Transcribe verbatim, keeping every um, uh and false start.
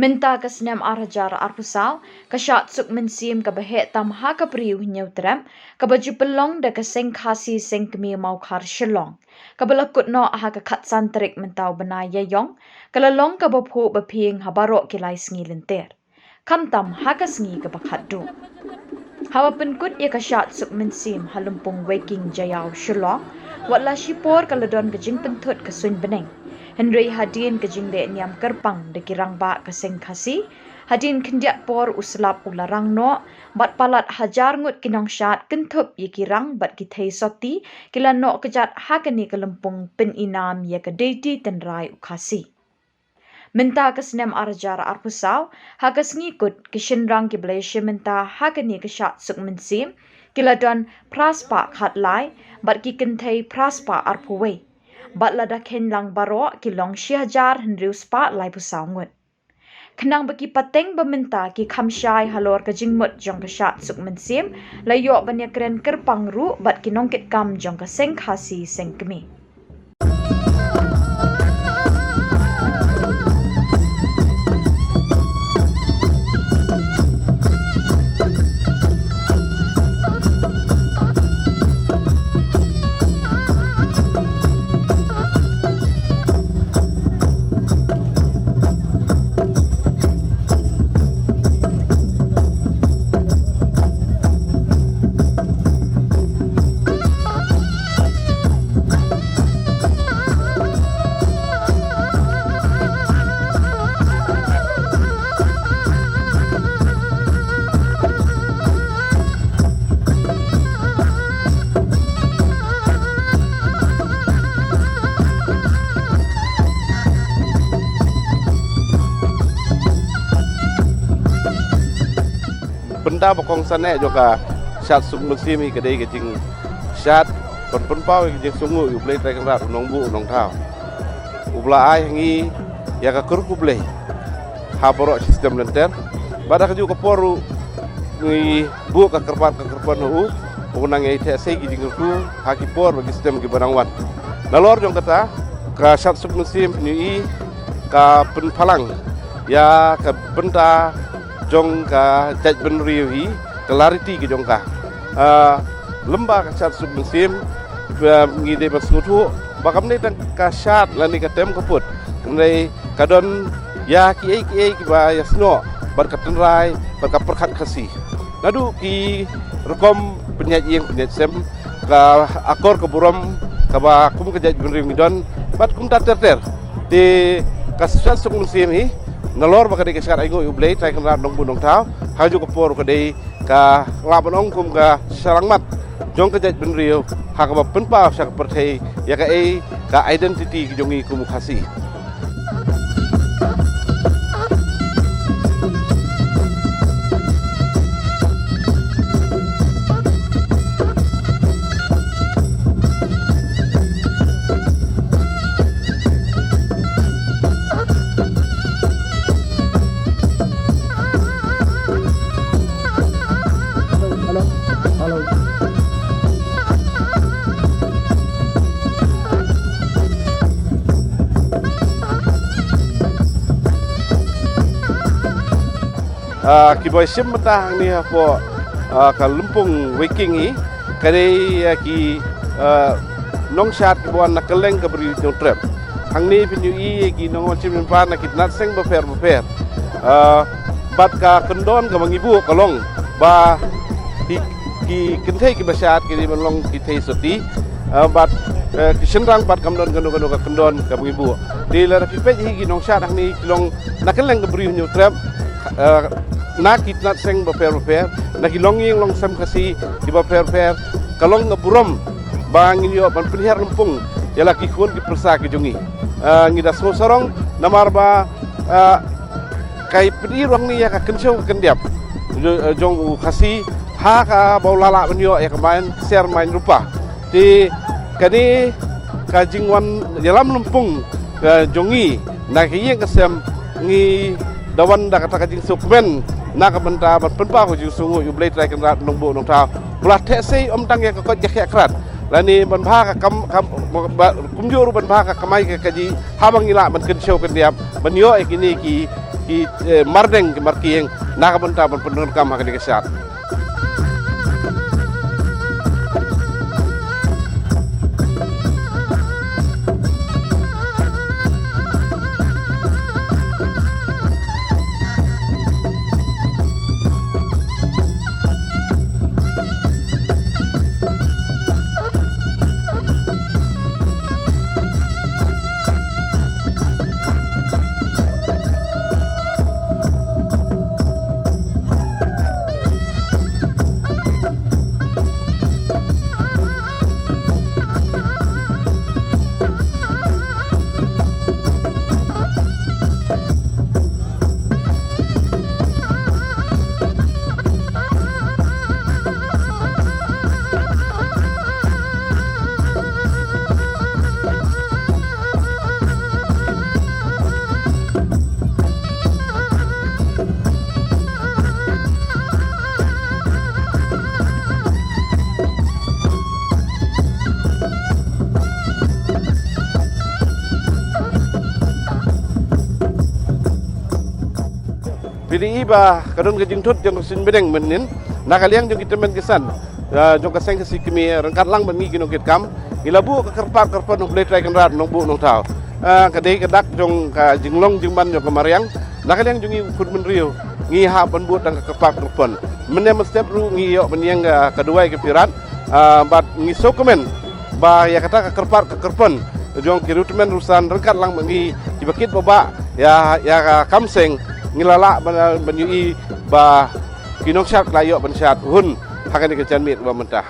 Mynta ka snem ar hajar arphew saw, ka Shad Suk Mynsiem kaba heh tam ha ka Bri u Hynñiewtrep, kaba ju pynlong da ka Seng Khasi Seng Kmie Mawkhar Shillong, kaba la kut noh ha ka khatsan tarik mynta u bnai Ïaïong, ka la long kaba phuh ba phieng ha baroh ki lai sngi lynter, khamtam ha ka sngi kaba khatduh. Haba pynkut ïa ka Shad Suk Mynsiem ha Lympung Weiking Jaïaw Shillong, wat la shipor ka la don ka jingpynthut ka suiñ bneng. Hynrei hadien ka jingleh niam kyrpang da ki rangbah ka Seng Khasi, hadien khyndiat por u slap u la rang noh, bad palat hajar ngut ki nongshad kynthup ïa ki rang bad ki thei sotti, ki la noh kjat ha kane ka lympung pyn-i nam ïa ka deity tynrai u Khasi. Mynta ka snem ar hajar arphew saw, ha ka sngi kut, ki shynrang kiba la ïashim bynta ha kane ka Shad Suk Mynsiem, ki la don phra spah khatlai, bad ki kynthei phra spah arphew wei. Bad lada kheiñ lang baroh, ki long shi hajar hynriew spah laiphew saw ngut. Khnang ba ki pateng ba mynta ki kham shai halor ka jingmut jong ka Shad Suk Mynsiem, la ïoh ban ïakren kyrpang ruh bad ki nongkitkam jong ka Seng Khasi Seng Kmie. Bynta ba kongsan eh jong ka Shad Suk Mynsiem hi ka dei ka jingshad ban pynpaw ïa ka jingsngewnguh ïa U Blei Trai Kynrad, U Nongbuh U Nongthaw, uba la ai ha ngi ïa ka kyrkhu Blei ha baroh shi snem lynter. Bad ha kajuh ka por ruh ngi buh ka kyrpad ka kyrpad ha u, u nang ïai theh sei ki jingkyrkhu ha ki por bad ki snem kiba nang wan. Nalor jong kata, ka Shad Suk Mynsiem, phin ïohi, ka pynphalang ïa ka bynta jong ka jaitbynriew hi, ka la riti ka jong ka. Ah, lyngba ka Shad Suk Mynsiem, ah, ngi dei ban sngewthuh ba kam dei tang ka shad lane ka tem ka put, hynrei ka don ïa kiei kiei kiba ïasnoh bad ka tynrai bad ka pyrkhat Khasi. Naduh ki rukom pynïaid ïing pynïaid sem, ka akor ka burom kaba kum ka jaitbynriew ngi don, bad kumta ter ter. Te ka Shad Suk Mynsiem hi, nalor ba ka dei ka shad ainguh ïa U Blei Trai Kynrad, Nongbuh Nongthaw, ha kajuh ka por ka dei ka, lah ban ong, kum ka shyllangmat jong ka jaitbynriew ha kaba pynpaw sha ka pyrthei ïa kaei ka identity ka jong ngi kum u Khasi. Hello, hello, hello. Ah, kiba shim bynta hangne hapoh, ah, ka Lympung Weiking hi, ka dei, ah, ki, ah, nongshad kiba wan na kylleng ka Bri u Hynñiewtrep. Hangne phin ïohi ïa ki nongwan shim bynta na ki tnat seng bapher bapher. Ah, bad ka kyndon kaba ngi buh ka long ba ki, ki kynthei kiba shad ki dei ban long ki thei sotti. Ah, bad, eh, ki shynrang pat kam don kano kano ka kyndon kaba ngi buh. Te lada phi peit hi ki nongshad hangne ki long na kylleng ka Bri u Hynñiewtrep, eh, na ki tnat seng bapher bapher, na ki longïing longsem Khasi kiba pher bapher. Ka long ka burom ba ngin ïoh ban pynhiar lympung ïa la ki khun ki pyrsa ki jong ngi. Eh, ngi da sngewsarong namar ba, eh, ka pyni ruh hangne ïa ka kynshew ka kyndiap jo-, eh, jong u Khasi ha kaba u la lah ban ïoh ïa ka main ksiar main rupa. Te kane ka jingwan ïalam lympung, eh, jong ngi na ka ïing ka sem, ngi da wan da kata ka jingsngewkmen na ka bynta ban pynpaw ka jingsngewnguh ïa U Blei Trai Kynrad, Nongbuh Nongthaw, ba la theh sei ym tang ïa ka koit ka khiah krat, Lane ban bha ka kam, kam, ba, kumjuh ruh ban bha ka kamai ka kajih, haba ngi lah ban kynshew kyndiap, ban ïoh ïa kine ki, ki, eh, mardeng ki markieng, na ka bynta ban pyndonkam ha kane ka shad. Phi ïohi ba ka don ka jingthut jong ka suiñ bneng mynnin na ka liang jong ki tymmen ki san, ah, jong ka seng ka si kmie ryngkat lang bad ngi ki nongkitkam. Ngi la buh ka kyrpad kyrpon ha U Blei Trai Kynrad Nongbuh Nongthaw. Ah, ka dei ka dak jong ka jinglong jingman jong ka mariang. Na ka liang jong ngi u khun bynriew ngi hap ban buh tang ka kyrpad kyrpon. Mynne mynstep ruh ngi ïoh ban ïeng ka, ka duwai ka Phi Rat. Ah, bad ngi sngewkmen ba ïa kata ka kyrpad ka kyrpon jong ki riewtymmen riewsan ryngkat lang bad ngi kiba kit ba bah ïa, ïa ka kam seng, ngi la lah ban, ban ïohi ba ki nongshad ki la ïoh ban shad hun ha kane ka janmiet ba mynta.